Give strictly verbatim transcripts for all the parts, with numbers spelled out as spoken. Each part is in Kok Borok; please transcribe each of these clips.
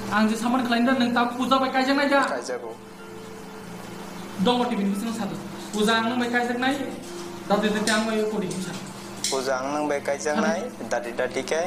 Ang je saman khlai da, nwng ta puja bai kaijaknai da? Kaijago. Dongo T V ni bising sado. Puja ang nwng bai kaijaknai, dadi dadi ang bai kori hinsa. Puja ang nwng bai kaijaknai, dadi dadi khe.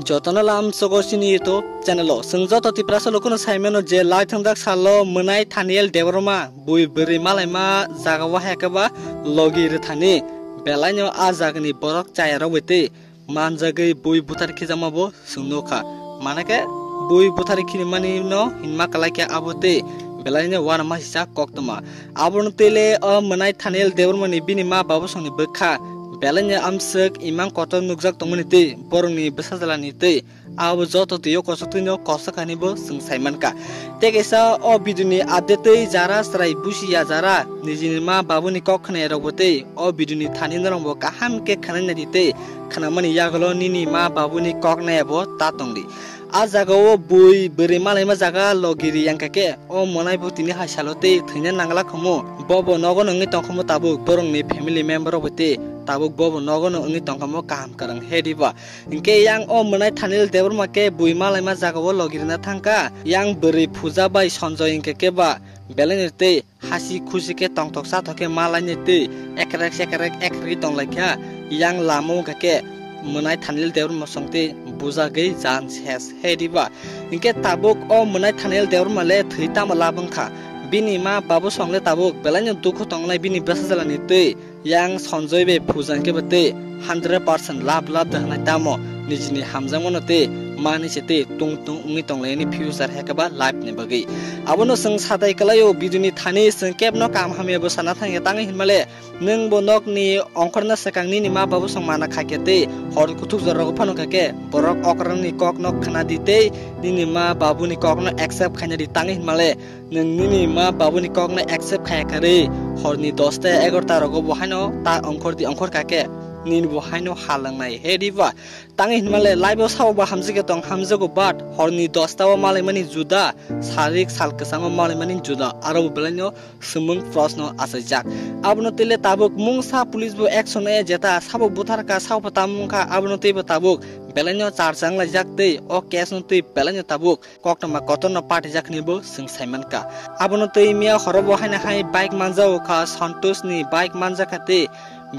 Jotono lam sogo sini YouTube channel o. Chwng joto Tiprasa lukuno saimano je lai thwngjak salo mwnai Thaniel Debbarma bui bwrwi malaima jaga o hai khe ba logi rwthani. Belaino a jagani borok chaya rok bai tei manjagwi bui buthar khijakma bo chwng nukha. Manakhe bui buthar khini mani no hinma kwlai khe abo tei belaino uanama sisa koktwma. Abono tei le o mwnai Thaniel Debbarma ni bini ma babosongni bwkha belaino amswk imang kotor nukjak tongmani tei borokni bwsajwlani tei abo joto twi o kochok twi no kochok kani bo chwng sai mankha. Tei kaisa o video ni update tei jara chwrai busi ya jara nijini ma babuni kok khwnai rok bo tei o video ni thani norok bo kaham khe khwnai nai di tei khwnamani yagulo nini ma babuni kok nai bo ta tong di. A jaga o bui bwrwi malaima jaga logiri yang khe o mwnai bo tini hai salo tei thwina nangla khomo. Bobo nogo no wngwi tongkhomo tabuk borokni family member rok bo tei tabuk bobo nogo no wngwi tongkhomo kaham kwrwng he diba. Hinkhe yang o mwnai Thaniel Debbarma khe bui malaima jaga o logirina thangkha. Yang bwrwi Puja bai Sanjoy hinkhe khe ba belaino tei hasi khusi khe tongthok sathok khe malainai tei ekrek sekrek ekrek tonglaikha. Yang lama wngkha khe mwnai Thaniel Debbarma song tei bujagwi jan ses he diba. Hinkhe tabuk o mwnai Thaniel Debbarma le thwi tamo lab wngkha. Bini ma babu song le tabuk belaino dukhu tongnai bini bwsajwlani tei. Yang Sanjoy bai Puja hinkhe bo tei hundred percent love love da hwnai tamo nijini hamjakmano tei mani se tei tung tung wngwi tonglaini future hai khe ba life ni bagwi. Abono chwng satai kwlaio video ni thani chwng kebno kaham hamya bo sana thangya tangwi hinmale nwng bo nokni ongkhorna swkang nini ma babu song mana khaikhe tei hor kuthuk jorao phano khaikhe borok okrangni kokno khna di tei nini ma babuni kokno accept khaina di tangwi hinmale. Nwng nini ma babuni kokno accept khaya khe rwi, horni dosta egarota rogo bo haino ta ongkhor di ongkhor kha khe nini bo haino ha langnai he diba. Tangwi hinmale live o sabo bo hamjak khe tong hamjago, but horni dosta o malaimani juda, sarik sal kwchango malaimani juda, aro bo belaino swmwng proshno achaijak. Abono twi le tabuk mungsa police bo action nai jeta sabo buthar kha sabo tam wngkha abono twi bo tabuk belaino charchang laijak tei o case no twi belaino tabuk koktwma kotorno patijak hinwi bo chwng sai mankha. Abono twi miya horo bo haino hai bike manjak kha, Santosh ni bike manjak kha tei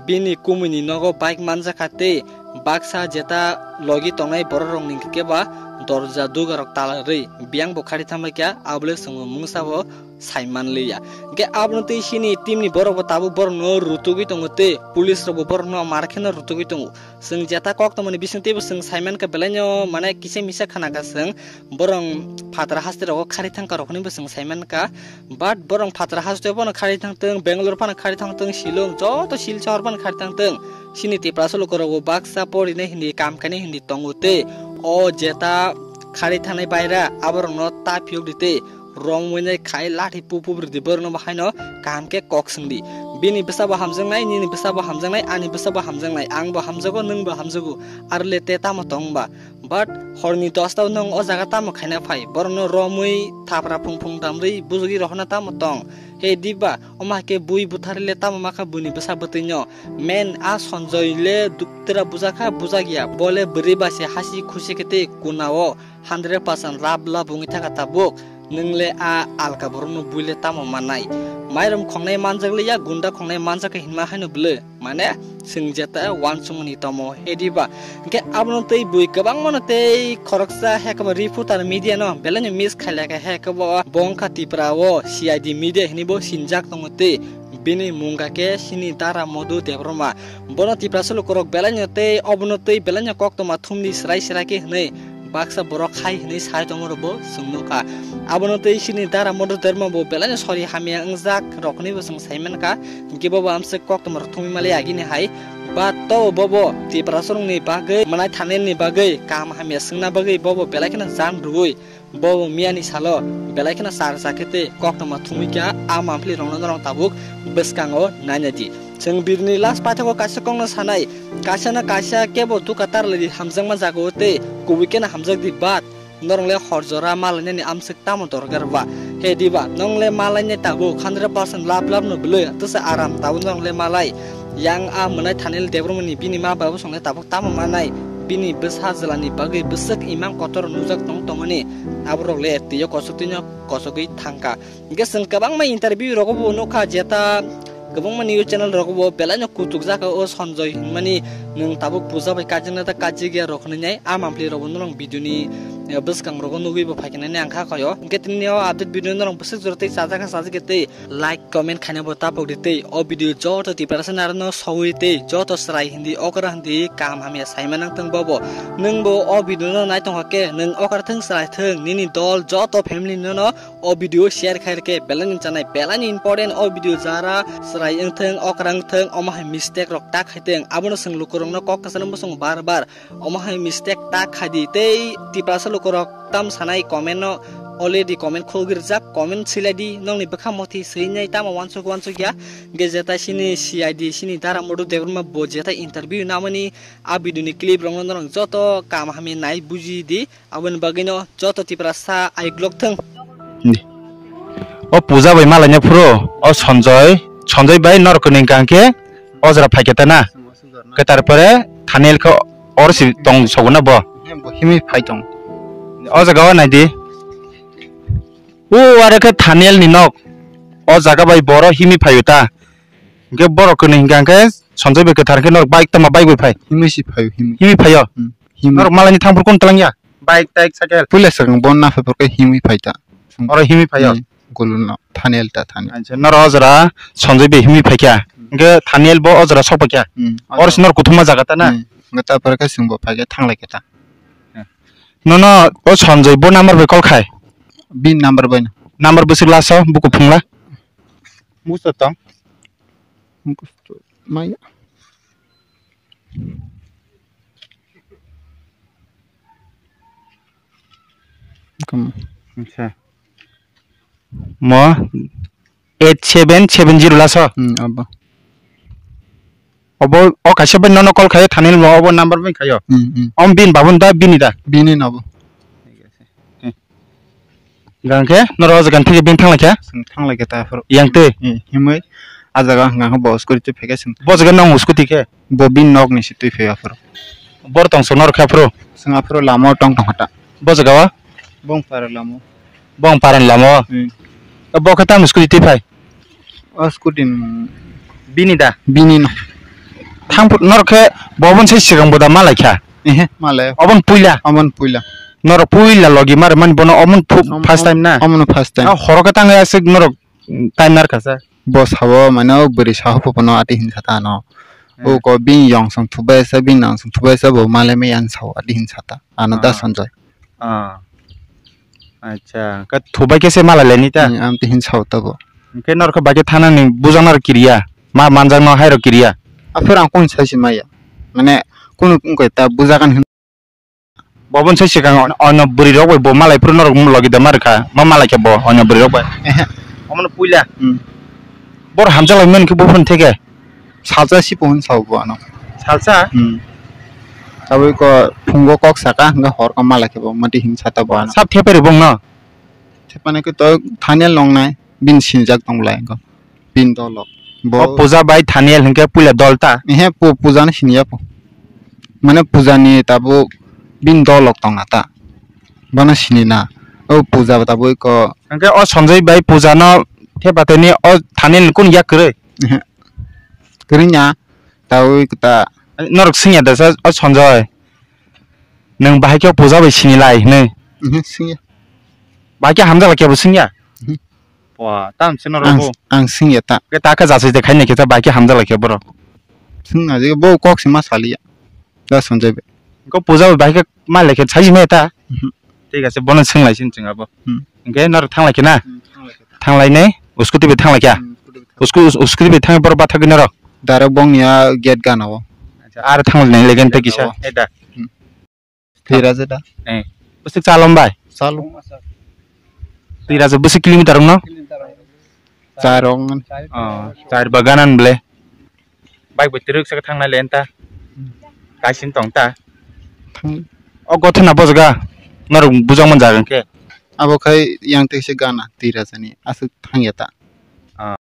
bini kumui ni nogo bike manjak kha tei baksa jeta logi tongnai borok rok ni khe ba dorja duga rok tala rwi biyang bo khari thangbai kha, abo le chwng mungsa bo sai manliya. Hinkhe abono twi sini team ni borok bo tabuk borok no rutugwi tongo tei police rok bo borok no mar kheno rutugwi tongo. Chwng jeta koktwma ni bising twi bo chwng sai mankha belaino mane kisa misa khana kha chwng. Borong phatara haste rogo khari thangka rok hinwi bo chwng sai mankha, but borong phatara haste bono khari thangtwng, Bangalore phano khari thangtwng, Shillong joto Silchar phano khari thangtwng, chini Tiprasa lukurok bo baksa porinai hindi kam khainai hindi tongo tei o jeta khari thangnai baira aborokno ta phiyok di tei rom winai khai lathi pup pup rwdi borokno bo haino kaham khe kok swngdi, bini bwsa bo hamjaknai, nini bwsa bo hamjaknai, ani bwsa bo hamjaknai, ang bo hamjago, nwng bo hamjago, aro le te tamo tong ba? But horni dosta o nwng o jaga tamo khaina phai? Borokno romwi thapra phung phung damrwi bujugwi rohorna tamo tong? He diba, omo hai khe bui butharwi le tamo makha buini bwsa bwtwino? Men a Sanjoy le duktra bujakha, bujakya. Bo le bwrwi bai se hasi khusi khe tei kuna o hundred percent love love wngwi thangkha tabuk. Nwng le a alka borokno bui le tamo mannai? Mairum khongnai manjak liya, gunda khongnai manjak khe hinma haino bwle? Mane chwng jeta uansukmani tomo he diba? Hinkhe abono tei bui kwbangmano tei khoroksa he khe bo reporter media no belaino miss khailai kha he khe bo bo wngkha Tripura o C I D media hinwi bo sinjak tongo tei bini mungkha khe chini Dara Madhu Debbarma. Bono Tiprasa lukurok belaino tei obono tei belaino koktwma thumdi swrai swrai khe hinwi baksa borok hai hinwi sai tongma rok bo chwng nukha. Abono tei chini Dara Madhu Debbarma bo belaino sori hamya wngjak rok hinwi bo chwng sai mankha. Hinkhe bo bo amswk koktwma rok thumwi mali agini hai. But to bo bo Tiprasa rokni bagwi, mwnai Thaniel ni bagwi, kaham hamya swngna bagwi bo bo belai kheno jan rwui bo bo miyani salo belai kheno char chakhe tei koktwma thumwi kha a mampli rokno norok tabuk bwskango naina di. Chwng birni last paithago kaisa kokno sanai, kaisa na kaisa kebo duka tarlai di hamjakma jaga o tei kubui kheno hamjak di, but norok le hor jora malainani amswk tamo dorkar ba? He diba, nong le malainai tabuk hundred percent love love no bwle, twsa aram tabuk norok le malai. Yang a mwnai Thanil Debbarmani bini ma babu songnai tabuk tamo manai, bini bwsa jwlani bagwi bwswk imang kotor nujak tong tongmani, aborok le twiyo kosok twino kosogwi thangkha. Hingke chwng kwbangma interview rogo bo nukha, jeta kwbangma news channel rogo bo belai no kuchuk jaka o Sanjoy hinmani, nwng tabuk puja bai kajina ta kajigya rok hinwi nai a mampli rogo norok video ni, eh, bwskang rogo nugwi bo phaikhe nani ang kha khoyo. Hingke tini o update video norok bwswk jora tei chajak kha chajak khe tei like comment khaina bo tapok di tei o video joto Tiprasa narwkno sogwi tei joto chwrai hindi okra hindi kaham hamya saima nang thung bobo. Nwng bo o video no nai tongkha khe nwng okra thung chwrai thung nini dol joto family no no o video share khai rwkhe belai ni chanai belai ni important o video jara chwrai wngthung okra wngthung omo hai mistake rok ta khaiteng abono chwng lukurokno kok kwchangno bosong bar bar omo hai mistake ta khaidi tei Tiprasa lukurok tam sanai comment no already comment khulgwi rijak comment silai di nokni bwkha motwi swinai tamo wansuk wansuk ya hingke jeta sini C I D sini dara modu Debbarma bo jeta interview namani a video ni clip rokno norok joto kaham hamya nai buji di. Aboni bagwino joto Tiprasa aiglok thung. Di. O puja bai malaina phuru, o Sanjoy, Sanjoy bai norok kwnwi hwnkha khe o jora phaikhe ta na. Khe tarpore Thanil khe or si tong sogo na bo. Bo himwi phai tong. O jaga o nai di. O are khe Thanil ni nok. O jaga bai boro himwi phaio ta. Hingke borok kwnwi hingka hingke Sanjoy bai kwthar khe norok bike tama bike bai phai. Himwi si phaio, himwi. Himwi phaio? Hmm, himwi. Norok malaini thangphuru kun twlang ya? Bike, taik, cycle. Puila swkang bo naphai phuru khe himwi phai ta. Oro himwi phaio? Hmm, guluno, Thanil ta, Thanil. Acha, norok o jora Sanjoy bai himwi phai kha. Hmm. Hingke Thanil bo o jora sok pai kha. Hmm, oro se norok kuthuma jaga ta na? Hmm. Hingke ta phuru khe chwng bo phai khe thanglai khe ta. Nono o Sanjoy bo number bai call khai? Bini number bai no. Number bwswk laso buku phungla? Musto tong. Musto maya. Kam. Acha. Mo eight seven seven zero laso. Hmm, abo. Obo o kaisa bai nono call khayo Thanil mo obo number bai khayo. Hmm, hmm. Om bin babun da bini da. Bini nobo. Gangkhe noro o jaga thike bin thanglaikha. Thanglaikha ta phuru. Yang twi. Hmm, himwi a jaga hwnkha bo scooty twi phekhe sing. Bo jaga nong scooty khe. Bo bin nok ni si twi phekha phuru. Bor tong song noro khe phuru. Sing aphuru lama o tong tong hata. Bo jaga o. Bong para lama o. Bong para lama o. Hmm. Bo khe tam scooty twi phai. O scooty ni mung. Bini da? Bini no. Thang phu-, norok khe bo oboni sai swkang bo da malai kha? Ehe, malai. Oboni puila? Oboni puila. Norok puila logi mare mani bono oboni phu-, Om-, first time na? Omono first time. Ah, horo khe tang ya sik norok time nar kha sa? Bo sabo mane o bwrwi saho popono ati hinsa ta ano. Hmm. O ko bini yong song thubai sa, bini nang song thubai sa bo malai me yan sao ati hinsa ta. Ano da Ah. Sanjay. Ah. Acha, ka thubai khe se malai laini ta? Hmm, am te hin sao ta bo. Hingke norok khe bai khe thanani bujaknarok kiriya, ma manjakno hairok kiriya. Aphuru ang kung sai se maya. Mane kunu kung khe ta bujagan hin. Bo boni sai swkang on-, onyo bwrwi rok bai bo malai phuru norok logi da ma rwkha, ma malai khe bo onyo bwrwi rok bai. Ehe. Omono puila. Hmm. Bor hamjak lai mani khe bo phone theke. Salsa si pohon sao bo ano. Salsa? Hmm. Tabui ko phungo kok saka, hingke hor ko mala khe bo mati hin sata bo ano. Sab thepe ribong no? Thepane khe to Thaniel nong nai, bin sinjak tong lai ko. Bin dolok. Bo O puja bai Thaniel hingke puila dol ta? Ehe, pu-, puja ni siniya po. Mane puja ni tabuk bin dolok tong na ta. Bono sini na. O puja tabui ko. Hingke o Sanjay bai puja no thepa teni o Thaniel ni kun yak kwrwi? Ehe. Kwrwi nya, tawi kwta. Norok swngya da sa, o Sanjay. Nwng bahai khe puja bai sini lai hinwi. Mhm, swngya. Bahai khe hamjak lai khe bo swngya? Mhm. Wa, tam se norok Ang, bo. Ang swngya ta. Khe ta khe jasai de khaina khe ta bahai khe hamjak lai khe borok. Swngna je bo kok se ma saliya. Da Sanjay bai. Ko puja bai bahai khe ma lai khe sai me ta. Mhm. Thik ase, bono swng lai sin chwng abo. Hmm. Hingke norok thang lai khe na? Hmm, thang lai khe ta. Thang lai ne? Scooty bai thang lai khe? Hmm, scooty bai thang. Usko-, us-, scooty bai thang borok bathagwi norok? Direct bongni a gate gana o. Acha, ar thang lai legend tei kisa. Gana o. Eta. Hmm. Twi raja da. Eh. Bwswk chalom bai? Chalom. Twi raja bwswk kilometer wng no? Char wng. Oh, char ba ganan ble. Bike bai twrwk saka thang nai le ta. Kaising tong ta. Thang. O gothana bojga. Norok bujak man jaga khe. Abo khai yang twi se gana twi raja ni aswk thang ya ta.